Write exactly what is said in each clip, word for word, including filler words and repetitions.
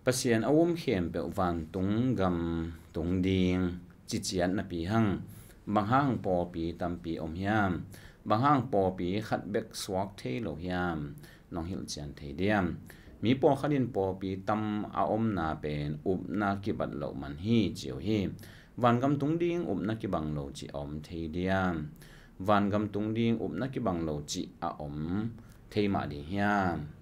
Pasian a um khempeuh vantung gam tung ding ciciat napi hang, bang hang pawlpi tampi om hiam? Bang hang pawlpi khat bek suak thei lo hiam? Nong hilh cian thei diam? Mi pawlkhat in pawlpi tam a omna pen upna kibat loh man hi ci uh hi. Vangam tung ding upna kibang lo cih a om thei diam? Vangam tung ding upna kibang lo cih a om thei mah ding hiam?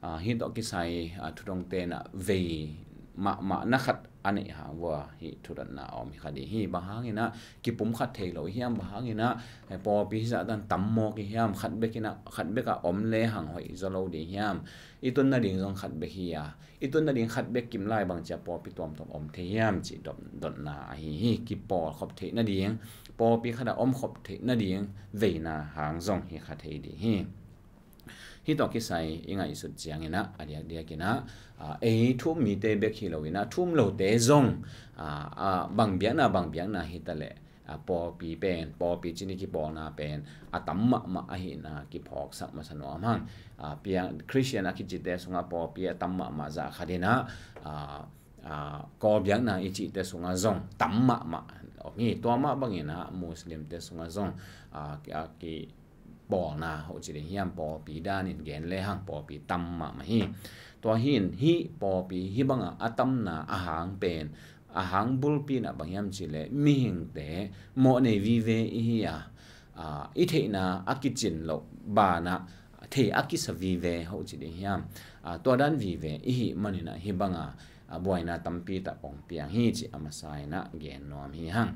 Aa, hih tawh kisai, aa, thudong tenah vei mahmah na khat a neih hang vua hih thudotna a om hi kha ding hi. Bang hanginah kipumkhat thei lo hiam? Bang hanginah, eh, pawlpi hizah dan tam mawk hi hiam? Khat bekinah, khat bekah om le hang hoih zaw lo ding hiam? I tun nading zong khat bek hi a, i tun nading khat bek kim lai bang cia pawlpi tuamtuam om thei hiam cih dot, dotna ahi hi. Kipawl khop theih nading, pawlpi khatah om khop theih nading veina hang zong hi kha thei ding hi. Hih tawh kisai i ngaihsut cianginah a diakdiakinah, aa, ei thu-um mite bek hi loinah thu-um lote zong, aa, aa, bang biakna bang biakna hi taleh, aa, pawlpi pen, pawlpi cih ni kipawlna pen a tam mahmah ahihna kiphawksak masa nuam hang. Aa, piang, Khristian a kicite sungah pawlpi a tam mahmah zah khatinah, aa, aa, Kawl biakna i cihte sungah zong tam mahmah om hi. Tua mah banginah Muslimte sungah zong, aa, ki, aa, ki, pawlna hoh ci ding hiam? Pawlpi danin gen le hang pawlpi tam mahmah hi. Tua hin hih pawlpi hih banga a tamna a hang pen, a hang bulpi inah bang hiam cih leh mihingte mawhnei vive i hi a, aa, i theihna a kicin loh banah thei a kisa vive hoh ci ding hiam? Aa, tua dan vive i hih maninah hih banga, aa, buaina tampi tak ong piang hi cih a masa inah gen nuam hi hang.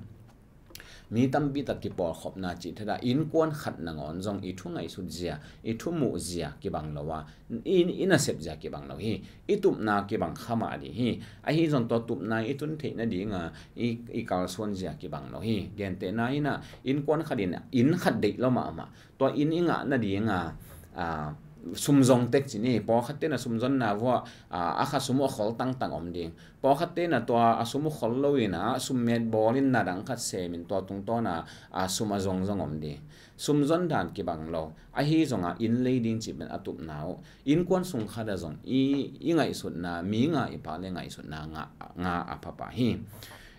Mi tampi tak kipawlkhopna cih thadah innkuan khat nangawn zong i thu ngaihsut zia, i thu muh zia kibang lo a, i, i nasep zia kibang lo hi. I tupna kibang kha mah ding hi. Ahi zong tua tupna i tun theih nadinga i, i kalsuan zia kibang lo hi. Gentehna inah innkuan khat in inn khat deih lo mahmah, tua inn i ngah nadinga, aa, sum zong tek ci ni. Pawlkhat tenah sum zonna vuah, aa, a kha sum uh a khol tangtang om ding. Pawlkhat tenah tua a sum uh khol loinah sum met bawlin na dang khat semin tua tungtawna, aa, sum a zong zong om ding. Sum zon dan kibang lo. Ahi zonga inn lei ding cih pen a tupna uh. Innkuan sung khatah zong i, i ngaihsutna mi nga i pah le ngaihsutna nga, nga a phapah hi.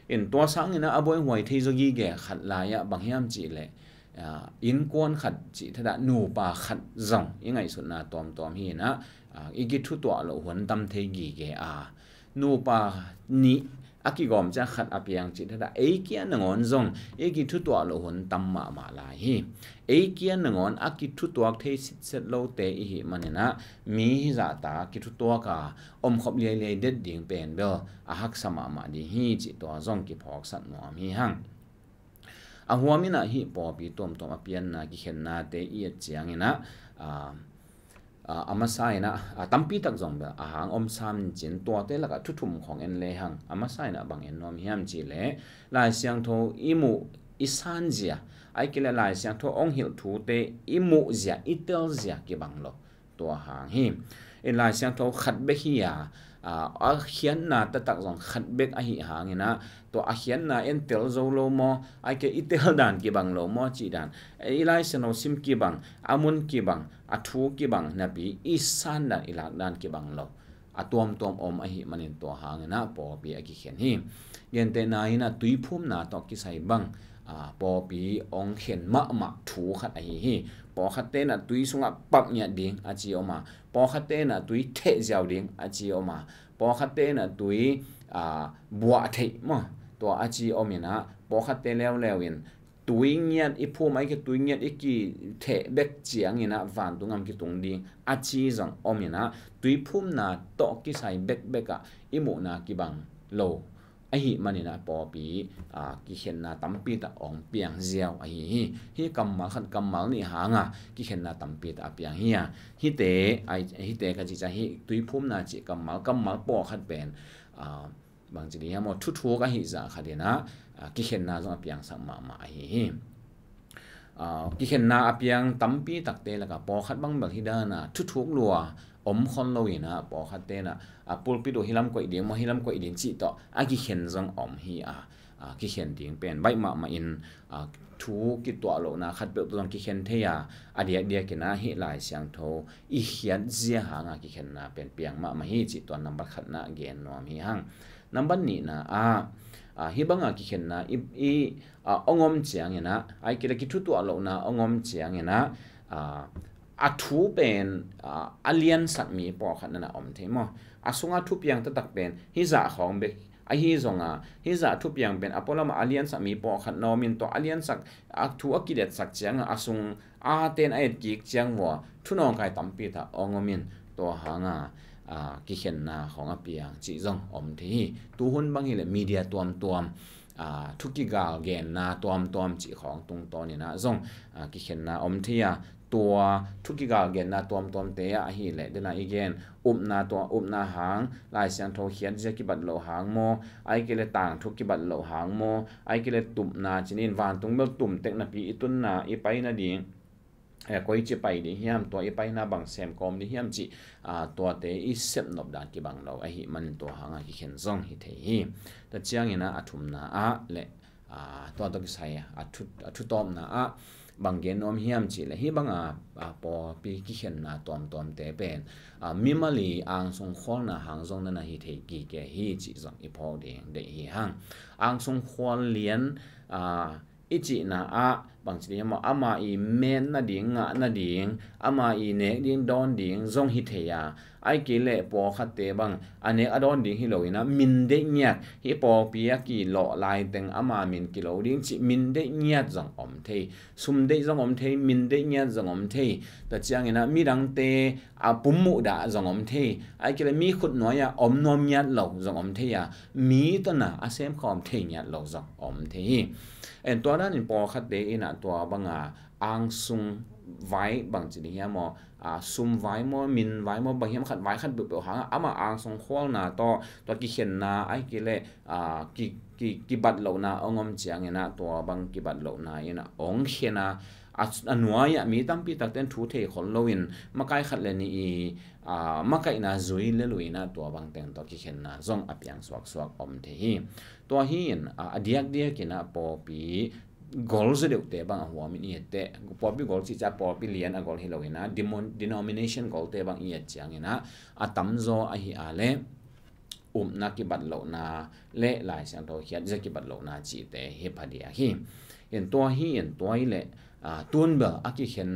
In tua sanginah a buaihuai thei zaw gige khat lai-ah bang hiam cih leh, aa, innkuan khat cih thadah nupa khat zong i ngaihsutna tuamtuam hi inah, aa, i kithutuah loh hun tam thei gige a, nupa nih a kigawm ciang khat a piang cih thadah ei kia nangawn zong i kithutuah loh hun tam mahmah lai hi. Ei kia nangawn a kithutuak thei sitset lote i hih maninah mi hizahta kithutuak a omkhop liailiai det ding pen bel a haksa mahmah ding hi cih tua zong kiphawksak nuam hi hang. A huam inah hih pawlpi tuamtuam a pianna kikhennate i et cianginah, aa, aa, a masa inah, aa, tampi tak zong bel a hang om sam cin tuate lakah thu thum khong en le hang. A masa inah bang en nuam hiam cih leh Lai Siangtho i muh i san zia, ahih kei leh Lai Siangtho ong hilh thute i muh zia, i tel zia kibang lo. Tua hang hi. In Lai Siangtho khat bek hi a, aa, a khiatna taktak zong khat bek ahi hanginah tua a khiatna en tel zo lo maw, ahih kei i tel dan kibang lo maw cih dan, i Lai Siangtho sim kibang, a mun kibang, a thu kibang napi i san dan i lak dan kibang lo. A tuamtuam om ahi manin tua hanginah pawlpi a kikhen hi. Gentehna inah tuiphumna tawh kisai bang, aa, pawlpi ong khen mahmah thu khat ahi hi. Pawlkhat tenah tui sungah pak ngiat ding a ci om a, pawlkhat tenah tui theh ziau ding a ci om a, pawlkhat tenah tui, aa, buah theih maw, tua a ci om inah pawlkhatte leuleu in tui ngiat i phum, ahih kei tui ngiat i kitheh bek cianginah vantung gam kitung ding a ci zong om inah tuiphumna tawh kisai bekbekah i muhna kibang lo ahi maninah pawlpi, aa, kikhenna tampi tak ong piang ziau ahi hi. Hih kammal khat kammal nih hanga kikhenna tampi tak a piang hi a, hihte, ai, hihte ka cih ciang hih tuiphumna cih kammal, kammal pawlkhat pen, aa, bangci ding hiam maw, thuthuk ahi zah khatinah, aa, kikhenna zong a piangsak mahmah ahi hi. Aa, kikhenna a piang tampi takte lakah pawlkhat bang bel hi dana thuthuk lua om khol loinah pawlkhat tenah, aa, pulpit uh hilam koih ding maw, hilam koih ding cih tawh a kikhen zong om hi a, a, kikhen ding pen baih mahmah in, a, thu kituah lohna khat peuh tawh zong kikhen thei a, a diakdiakin ah hih Lai Siangtho i khiatzia hanga kikhenna pen piang mahmah hi cih tua nambat khatna gen nuam hi hang. Nambat nihna ah, a, hih banga kikhenna i, i, a, ong om ciangin ah, ahih kei leh kithutuah lohna ong om ciangin ah, a, a thu pen, a, a liansak mi pawlkhat na na om thei maw? A sunga thupiang taktak pen hih zah khawng bek ahi zonga, hih zah thupiang pen a pualamah a liansak mi pawlkhat na om in, tua a liansak, a thu a kidetsak cianga a sung a ten a etkik ciang vua thunawngkai tampi tak ong om in, tua hanga, a, kikhenna khawng a piang cih zong om thei hi. Tuhun bang hileh media tuamtuam, a, thu kigal genna tuamtuam cih khawng tungtawnin ah zong, a, kikhenna om thei a, tua thu kigal genna tuamtuamte ah ahileh, dena i gen upna, tua upna hang, Lai Siangtho khiatzia kibat loh hang maw, ahih kei leh tangthu kibat loh hang maw, ahih kei leh tupna, cinin vantung bel tum tek napi i tunna, i pai nading, eh, koici pai ding hiam, tua i paina bang sem kawm ding hiam cih, a, tuate i sepnop dan kibang lo ahih manin tua hanga kikhen zong hi thei hi. Tua ciangin ah a thumna ah le, a, tua tawh kisai a thu, a thutawpna ah bang gen nuam hiam cih leh, hih banga, a, pawlpi kikhenna tuamtuamte pen, a, mimal i angsung khualna hang zong na na hi thei kike hi cih zong i phawk ding deih hi hang. Angsung khual lian, a, i cihna ah bangci ding hiam maw, ama i met nading, ngah nading, ama i nek ding, dawn ding zong hi thei a, ahih kei leh pawlkhatte bang a nek a dawn ding hi loin ah, min deih ngiat, hih pawlpi a kilawh laiteng ama min kilo ding cih min deih ngiat zong om thei, sum deih zong om thei, min deih ngiat zong om thei. Tua ciangin ah midangte a pum muhdah zong om thei, ahih kei leh mi khutnuai ah om nuam ngiat lo zong om thei a, mi tawh na a sem khawm thei ngiat lo zong om thei hi. En, tua danin pawlkhatte in ah tua banga angsung vai bangci ding hiam maw, a, sum vai maw, min vai maw, bang hiam khat vai khat peuhpeuh hangah amah angsung khualna tawh tua kikhenna ahih kei leh, a, ki, ki, kibat lohna ong om ciangin ah tua bang kibat lohna in ah ong khen a, a, a nuai-ah mi tampi takte in thu thei khol loin makai khat le nih i, a, makaihna zui le luina tua bang teng tawh kikhenna zong a piang suaksuak om thei hi. Tua hi in, a, a diakdiakin ah pawlpi gol zaw deuhte bang a huamin i etteh, pawlpi gol cih ciang pawlpi lian a gol hi loin ah, demon-, denomination golte bang i et ciangin ah a tamzaw ahi a le upna kibat lohna le Lai Siangtho khiatzia kibat lohna cihte hi phadiak hi. In tua hi in tua i le, a, tun bel a kikhen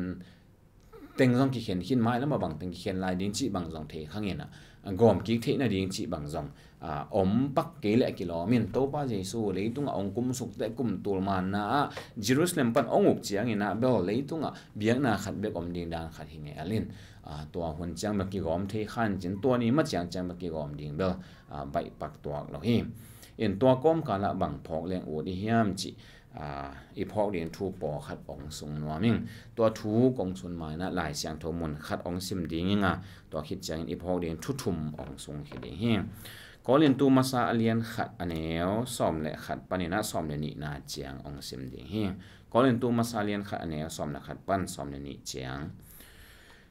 teng zong kikhen khin, mailam a bang teng kikhen lai ding cih bang zong thei khangin ah, gawm kik theih nading cih bang zong, a, om pak kei leh a kilawm in, Topa Jesu leitungah ong kumsuk teh kum tul manna ah Jerusalem pan ong uk ciangin ah bel leitungah biakna khat bek om ding dan khat hi ngei a lin, a, tua hun ciang bek kigawm thei khan cin, tua ni ma ciang ciang bek kigawm ding bel, a, baih pak tuak lo hi. In tua kawmkal ah bang phawk leng ut i hiam cih, a, i phawk ding thu pawlkhat ong sung nuam ing. Tua thu kong sung ma-in ah Lai Siangtho mun khat ong sim ding ing a, tua khit ciangin i phawk ding thu thum ong sung khia ding hi. Korintu masa a lian khat a neu sawm le khat panin ah sawm le nihna ciang ong sim ding hi. Korintu masa a lian khat a neu sawm le khat pan sawm le nih ciang.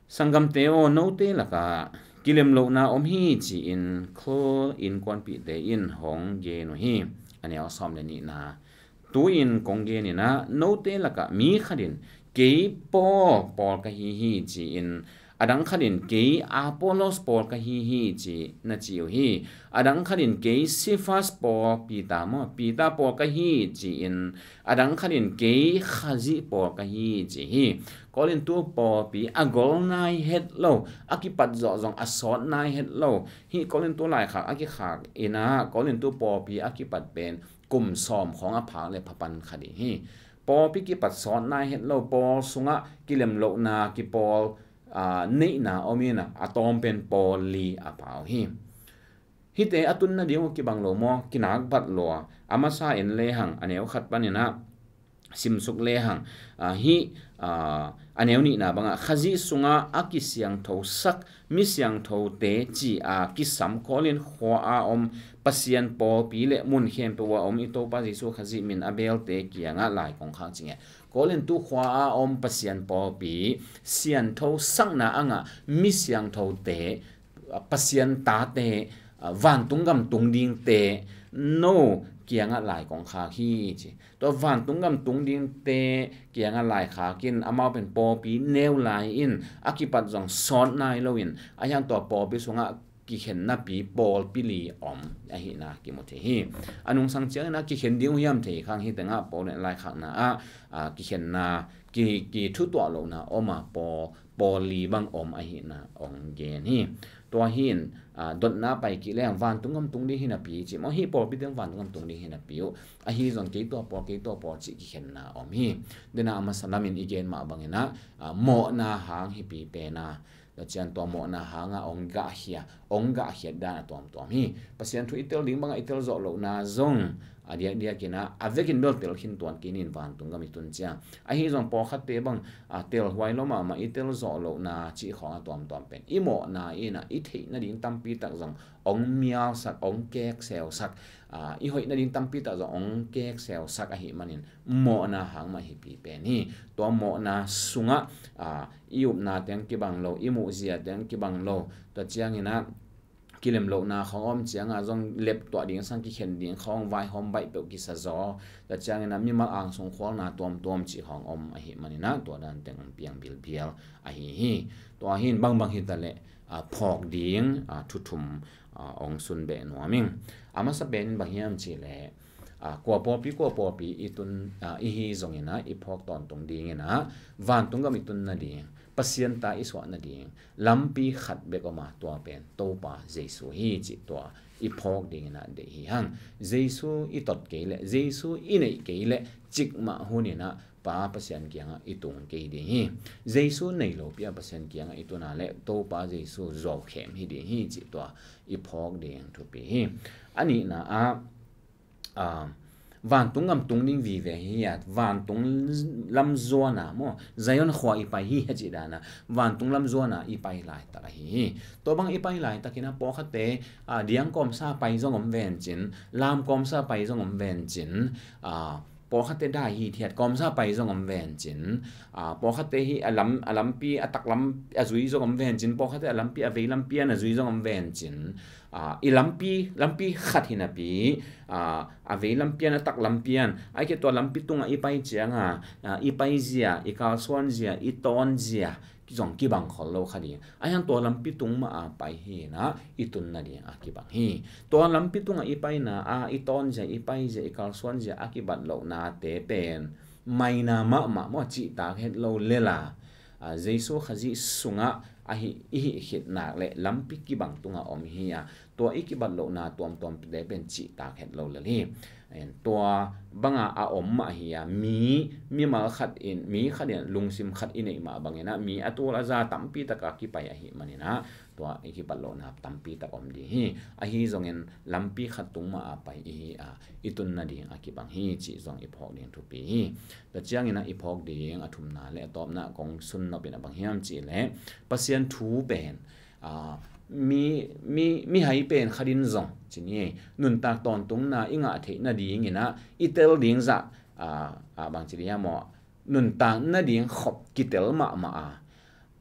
Sanggamte aw, note lakah kilem lohna om hi ci-in khua innkuanpihte in hong gen uh hi. A neu sawm le nihna. Tu-in kong gen in ah, note lakah mi khat in, "Kei Paul pawl ka hi hi," ci-in, a dang khat in, "Kei Apollos pawl ka hi hi," ci na ci uh hi. A dang khat in, "Kei Cephas pawl, Peter maw, Peter pawl ka hi," ci-in, a dang khat in, "Kei Khazih pawl ka hi," ci hi. Korintu pawlpi a gol nai het lo, a kipat zawh zong a sawt nai het lo. Hih Korintu laikhak a kikhak in ah Korintu pawlpi a kipat pen kum sawm khawng a phak le phapan kha ding hi. Pawlpi kipat sawt nai het lo, pawl sungah kilem lohna kipawl, aa, neihna om in ah, a tawm pen pawl li a pau hi. Hihte a tun nading uh kibang lo maw, kinak bat lua. A masa in lehang, a neu khat panin ah simsuk lehang, aa, hih, aa, a neu nihna bangah Khazih sungah a kisiangthosak mi siangthote ci-a kisam Korin khua-a om Pasian pawlpi le mun khempeuh a om i Topa Jesu Khazih min a belte kiangah lai kong khak cing e. Korintu khua-a om Pasian pawlpi sianthosakna a ngah mi siangthote, Pasian tate, vantung gam tung dingte, no kiangah lai kong khak hi ci. Tua vantung gam tung dingte kiangah lai khak in amau pen pawlpi neu lai in a kipat zong sawt nai lo in a hiang tua pawlpi sungah kikhennapi pawlpi li om ahihna kimu thei hi. A nungsang ciangin a kikhen ding uh hiam thei khang hi tengah Paul in laikhakna ah, a, kikhenna ki, kithutuah lohna om a pawl, pawl li bang om ahihna ong gen hi. Tua hi in, a, dotna pai kik leng vantung gam tung ding hi napi ci maw hi pawlpi teng vantung gam tung ding hi napi uh. Ahi zong kei tua pawl, kei tua pawl ci kikhenna om hi. Dena a masa lamin i gen mah bangin a, a, mawhna hang hipi pen a Tua ciang tua mawhna hanga ong gahkhia, ong gahkhiat dan a tuamtuam hi. Pasian thu i tel ding banga i tel zawh lohna zong a diakdiakin a, a vekin bel tel khin tuan kei nin vantung gam i tun ciang. Ahi zong pawlkhatte bang a tel huai lo mahmah i tel zawh lohna cih khawng a tuamtuam pen i mawhna in a i theih nading tampi tak zong ong mialsak, ong kekseusak, a, i hoih nading tampi tak zong ong kekseusak ahih manin mawhna hang mah hipi pen hi. Tua mawhna sungah, a, i upna teng kibang lo, i muhzia teng kibang lo. Tua ciangin a kilem lohna khawng om cianga zong lep tuah ding sang kikhen ding khawng vaihawm baih peuh kisa zaw. Tua ciangin a mimal angsung khualna tuamtuam cih khawng om ahih manin a tua dan teng ong piang bilbial ahi hi. Tua hin bangbang hita leh, a, phawk ding, a, thuthum, a, ong sun beh nuam ing. A masa pen bang hiam cih leh, a, kua pawlpi, kua pawlpi i tun, a, i hi zongin a, i phawk tawntung dingin a, vantung gam i tun nading, Pasian ta i suah nading, lampi khat bek om a tua pen, Topa Jesu hi cih tua, i phawk dingin a deih hi hang. Jesu i tot kei leh, Jesu i neih kei leh, cikmah hunin a, Pa Pasian kiangah i tung kei ding hi. Jesu nei lopi a Pasian kiangah i tuna leh Topa Jesu zuaukhem hi ding hi cih tua i phawk ding thupi hi. A nihna ah, a, vantung gam tung ding vive hi a, vantung lam zuana maw, Zion khua i pai hi a cih dana, vantung lam zuana i pai laitak ahi hi. Tua bang i pai laitakin a pawlkhatte, a, diang kawmsa pai zong om vencin, lam kawmsa pai zong om vencin, a, pawlkhatte dai hithiat kawmsa pai zong om vencin, a, pawlkhatte hi a lam, a lampi a taklam a zui zong om vencin, pawlkhatte a lampi a veilampi an a zui zong om vencin, a, i lampi, lampi khat hi napi, a, a veilampi an a taklampi an, a i khe tua lampi tungah i pai cianga, a, i paizia, i kalsuanzia, i tawnzia, zong kibang khol lo kha ding. A hiang tua lampi tung mah a pai hi na, i tun nading a kibang hi. Tua lampi tungah i paina a, i tawnzia, i paizia, i kalsuanzia a kibat lohnate pen maina mahmah maw cihtak het lo lela, a, Jesu Khazih sungah ahi, i hih khit nak le lampi kibang tungah om hi a, tua i kibat lohna tuamtuamte pen cihtak het lo lel hi. En, tua banga a om mah hi a, mi, mimal khat in, mi khat in lungsim khat i neih mah bangin a, mi a tul a za tampi taka kipai ahi manin a, tua i kibat lohna tampi tak om ding hi. Ahi zongin lampi khat tung mah a pai i hi a, i tun nading a kibang hi cih zong i phawk ding thupi hi. Tua ciangin a i phawk ding a thumna le a tawpna kong sun nopin a bang hiam cih leh Pasian thu pen, a, mi, mi, mihai pen khatin zong, ci ni, nuntak tawntungna i ngah theih nadingin a, i tel ding zah, a, a, bang ci ding hiam maw, nuntak nading khop kitel mahmah a.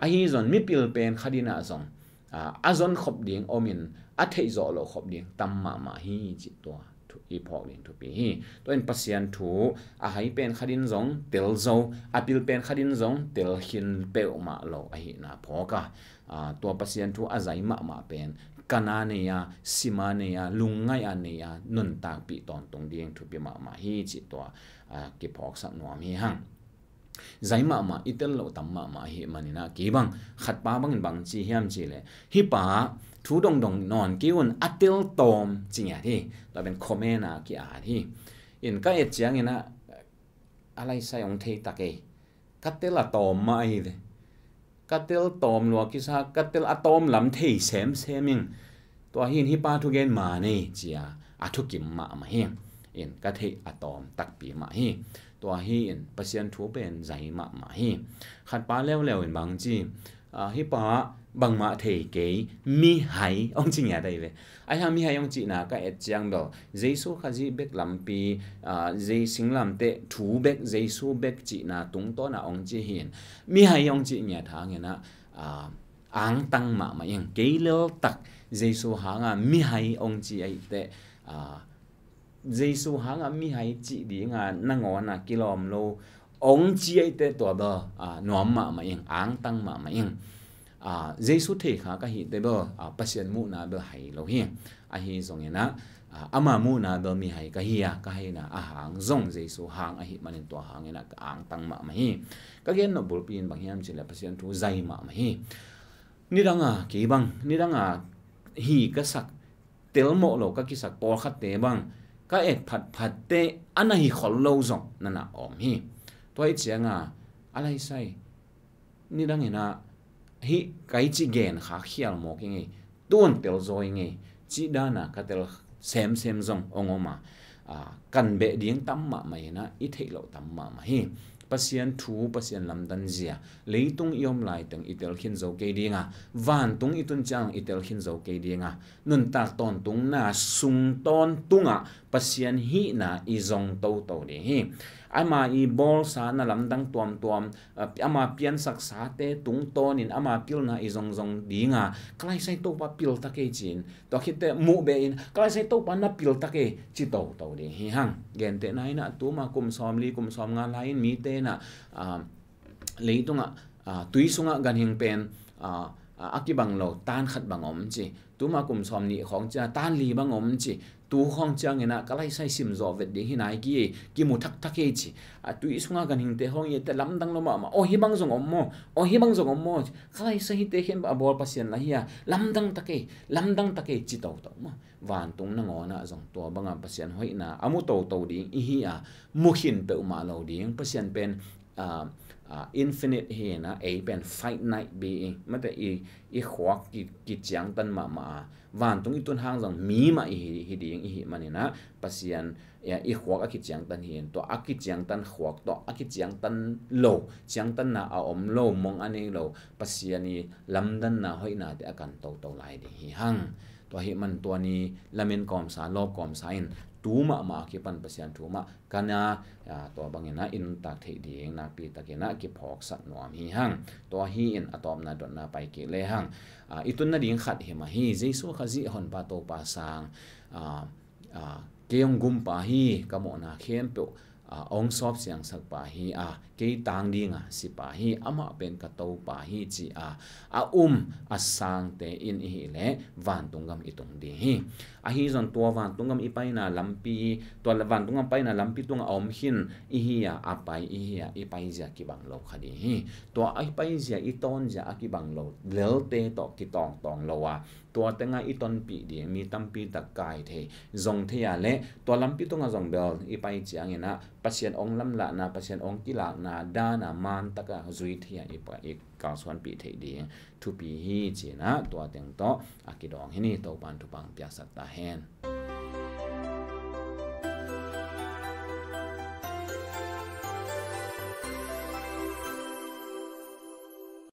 Ahi zong mipil pen khatin a zong, a, a zon khop ding omin, a theih zawh loh khop ding tam mahmah hi cih tua thu, i phawk ding thupi hi. Tua in Pasian thu, a hai pen khatin zong tel zo, a pil pen khatin zong tel khin peuhmah lo ahihna phawk a. A, tua Pasian thu a zai mahmah pen, kana nei a, sima nei a, lungngaih a nei a, nuntakpih tawntung ding thupi mahmah hi cih tua, a, kiphawksak nuam hi hang. Zai mahmah, i tel loh tam mahmah ahih manin a, kei bang, khatpa bangin bang ci hiam cih leh, hih pa thu dongdong nawn kei un, a tel tawm ci ngiat hi. Tua pen comment a ki-at hi. In ka et ciangin a, a laisai ong thei tak ei. Ka tel a tawm mah ahi ve. Ka tel tawm lua kisa, ka tel a tawm lam thei semsem ing. Tua hi in hih pa thugen man ei ci a, a thukim mahmah hi. In ka theih a tawm takpi mah hi. Tua hi in Pasian thu pen zai mahmah hi. Khatpa leuleu in bang ci, a, hih pa bangmah thei kei, mihai ong ci ngiat ahi ve. Ahi hang mihai ong cihna ka et ciang bel, Jesu Khazih bek lampi, a, Jei singlamteh thu bek, Jesu bek cihna tungtawn a ong ci hi in. Mihai ong cih ngiat hangin a, a, angtang mahmah ing. Kei leltak Jesu hanga mihai ong ci ahih teh, a, Jesu hanga mihai cih dinga nangawn a kilawm lo ong ci ahih teh tua bel, ah, nuam mahmah ing, angtang mahmah ing. Ah, Jesu thei kha ka hih teh bel, ah, Pasian muhna bel hai lo hi. Ahi zongin ah, ah, ama muhna bel mihai ka hi a, ka hihna a hang zong Jesu hang ahih manin tua hangin ah ka angtang mahmah hi. Ka gen nop bulpi in bang hiam cih leh Pasian thu zai mahmah hi. Nidang a kei bang, nidang a hi ka sak, telmawh lo ka kisak pawlkhatte bang ka et phatphat teh a na hi khol lo zong na na om hi. Tua hi cianga a laisai nidang in ah hih kai ci gen kha khial mawk i ngei, tun tel zaw i ngei, cih dana ka tel semsem zong ong om a, ah, kan beh ding tam mahmah in ah i theih loh tam mahmah hi. Pasian thu, Pasian lamdang zia, leitung i om lai teng i tel khin zo kei dinga, vantung i tun ciang i tel khin zo kei dinga, nuntak tawntungna sung tawntungah Pasian hihna i zong toto ding hi. Ama i bawlsa na lamdang tuamtuam, ah, ama piansaksa te tungtawnin ama pilna i zongzong dinga, ka laisai Topa pil ta kei ci-in, tua khit teh muh beh in, ka laisai Topa na pil ta kei ci toto ding hi hang. Gentehna in ah tuma kum sawmli, kum sawmnga lai-in mite in ah, ah, leitungah, ah, tui sungah ganhing pen, ah, ah, a kibang lo tan khat bang om ci. Tuma kum sawmnih khawng cia tan li bang om ci. Tu khawng ciangin ah ka laisai sim zawh vet ding hi nai ki, kimu thakthak hi ci. Ah, tui sungah ganhingte khawng i et teh lamdang lo mahmah. Aw, hih bang zong om maw? Aw, hih bang zong om maw? Ka laisai hihte khen a bawl Pasian la hi a, lamdang ta kei, lamdang ta kei ci toto maw? Vantung nangawn ah zong tua banga Pasian hoihna a mu toto ding i hi a, mu khin peuhmah lo ding. Pasian pen, ah, ah, infinite hi in ah, ei pen finite being, mate i, i khuak ki, kiciangtan mahmah a, vantung i tun hang zong mi mah i hi, hi ding i hih manin ah, Pasian, ya, i khuak a kiciangtan hi in, tua a kiciangtan khuak tawh a kiciangtan lo, ciangtanna a om lo, mong a nei lo Pasian i lamdanna hoihna te a kan toto lai ding hi hang. Tua hih man tua ni lamen kawmsa, lawp kawmsa in, tu mahmah a kipan Pasian thu mah kan a, ah, tua bangin ah i nuntak theih ding nakpi takin ah kiphawksak nuam hi hang. Tua hi in a tawpna dotna pai kik le hang. Ah, i tun nading khat hi mah hi. Jesu Khazih Honpa Topa sang, ah, ah, kei hong gumpa hi, ka mawhna khempeuh, ah, hong sawp siangsak pa hi a, kei tang dinga si pa hi, amah pen ka Topa hi ci a, a um a sangte in i hih leh vantung gam i tung ding hi. Ahi zong tua vantung gam i paina lampi, tua vantung gam paina lampi tungah a om khin i hi a, a pai i hi a, i paizia kibang lo kha ding hi. Tua a i paizia, i tawnzia a kibang lo lelte tawh kitawngtawng lo a, tua tengah i tonpih ding mi tampi tak kai thei, zong thei a leh tua lampi tungah zong bel i pai ciangin ah Pasian hong lamlahna, Pasian hong kilakna dana man taka zui thei a i pa, i kalsuanpih theih ding thupi hi ci-in ah tua teng tawh a kidawng hi ni. Topan thupha piaksak ta hen.